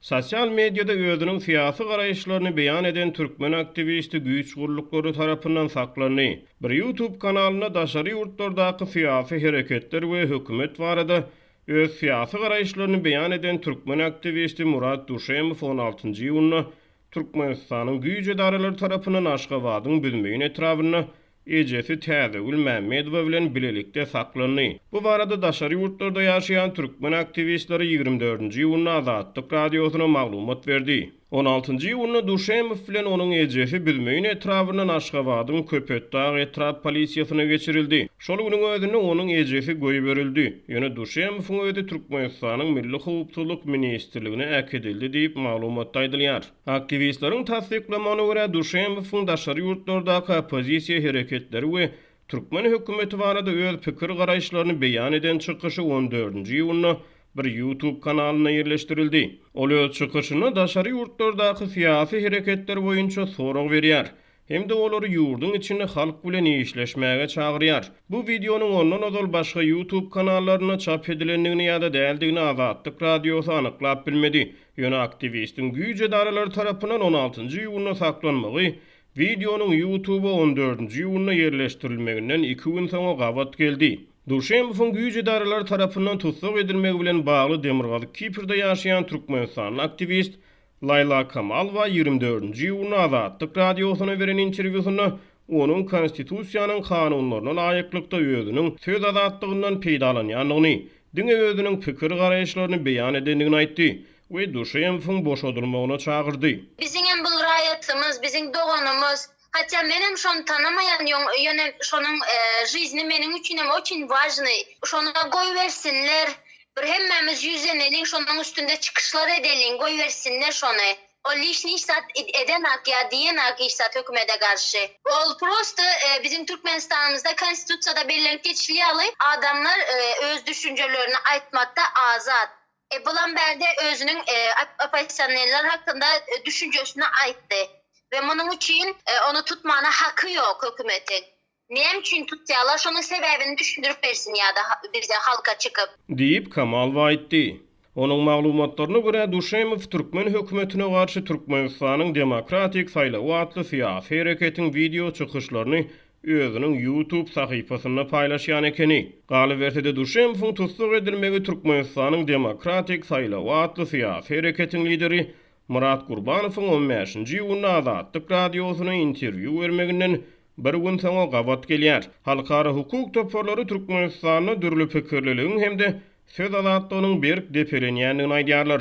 Sosial mediada özüniň syýasy garaýyşlaryny beýan eden türkmen aktiwisti güýç gulluklary tarapyndan saklandy. Bir YouTube kanalynda daşary ýurtlardaky syýasy hereketler we hökümet barada öz syýasy garaýyşlaryny beýan eden türkmen aktiwisti Murat Duşemow on altynjy iýunda Türkmenistanyň güýç edaralary tarapyndan Aşgabadyň Büzmeýin etrabynda ejesi Täzegül Mämmedowa bilen bilelikde saklandy. Bu barada daşary ýurtlarda ýaşaýan türkmen aktiwistleri 24-nji iýunda Azatlyk Radiosyna maglumat berdi. 16-njy iýunda Duşemow bilen onuň ejesi Büzmeýin etrabyndan Aşgabadyň Köpetdag etrap polisiýasyna geçirildi. Şol günüň özünde onuň ejesi goýberildi. Ýöne Duşemowyň özi Türkmenistanyň Milli howpsuzlyk ministrligine äkidildi diýip, maglumatda aýdylýar. Aktiwistleriň tassyklamagyna görä, Duşemowyň daşary ýurtlardaky oppozisiýa hereketleri we türkmen hökümeti barada öz pikir-garaýyşlaryny beýan eden çykyşy on dördünji iýunda bir YouTube kanalynda ýerleşdirildi. Ol öz çykyşynda daşary ýurtlardaky syýasy hereketler boýunça sorag berýär hem-de olary ýurduň içinde halk bilen işleşmäge çagyrýar. Bu wideonyň ondan ozal başga YouTube kanallarynda çap edilendigini ýa-da däldigini Azatlyk Radiosy anyklap bilmedi. Ýöne aktiwistiň güýç edaralary tarapyndan on altynjy iýunda saklanmagy wideonyň YouTube-a on dördünji iýunda ýerleşdirilmeginden iki gün soňa gabat geldi. Duşemowyň güýç edaralary tarapyndan tussag edilmegi bilen bagly Demirgazyk Kiprde ýaşaýan türkmenistanly aktiwist Laýla Kamalowa 24-nji iýunda Azatlyk Radiosyna beren interwýusynda onuň Konstitusiýanyň kanunlaryna laýyklykda özüniň söz azatlygyndan peýdalanýandygyny, diňe özüniň pikir-garaýyşlaryny beýan edendigini aýtdy we Duşemowyň boşadylmagyna çagyrdy. Biziňem bul raýatlymyz, biziň doganymyz. Hatýa menem şony tanamaýan ýöne şonuň žizni meniň üçinem oçin wažnyý. Şony goýbersinler. Bir hemmämiz ýüzleneliň şonuň üstünde çykyşlar edeliň goýbersinler şony. Ol lişni hiç zat edenak ýa diýenak hiç zat hökümede garşy. Ol prosto biziň Türkmenistanymyzda konstitusiýada bellenip geçili ýaly adamlar öz düşünjelerini aýtmakda azat. E bulam bärde özüniň oppozisionerler hakynda düşünjesini aýtdy we munuň üçin ony tutmana haky ýok hökümetiň. Näme üçin tutýarlar şonuň sebäbini düşündirip bersin ýa-da bize halka çykyp. Diýip, Kamalowa aýtdy. Onuň maglumatlaryna görä, Duşemow türkmen hökümetine garşy Türkmenistanyň demokratik saýlawy atly syýasy hereketiň wideo çykyşlaryny özüniň YouTube sahypasynda paýlaşýan ekeni. Galyberse-de, Duşemowyň tussag edilmegi Türkmenistanyň demokratik saýlawy atly syýasy hereketiň lideri Myrat Gurbanowyň on bäşinji iýunda Azatlyk Radiosyna interwýu bermeginden bir gün soňa gabat gelýär. Halkara hukuk toparlary Türkmenistanda dürli pikirliligiň hem-de söz azatlygynyň berk depelenýändigini aýdýarlar.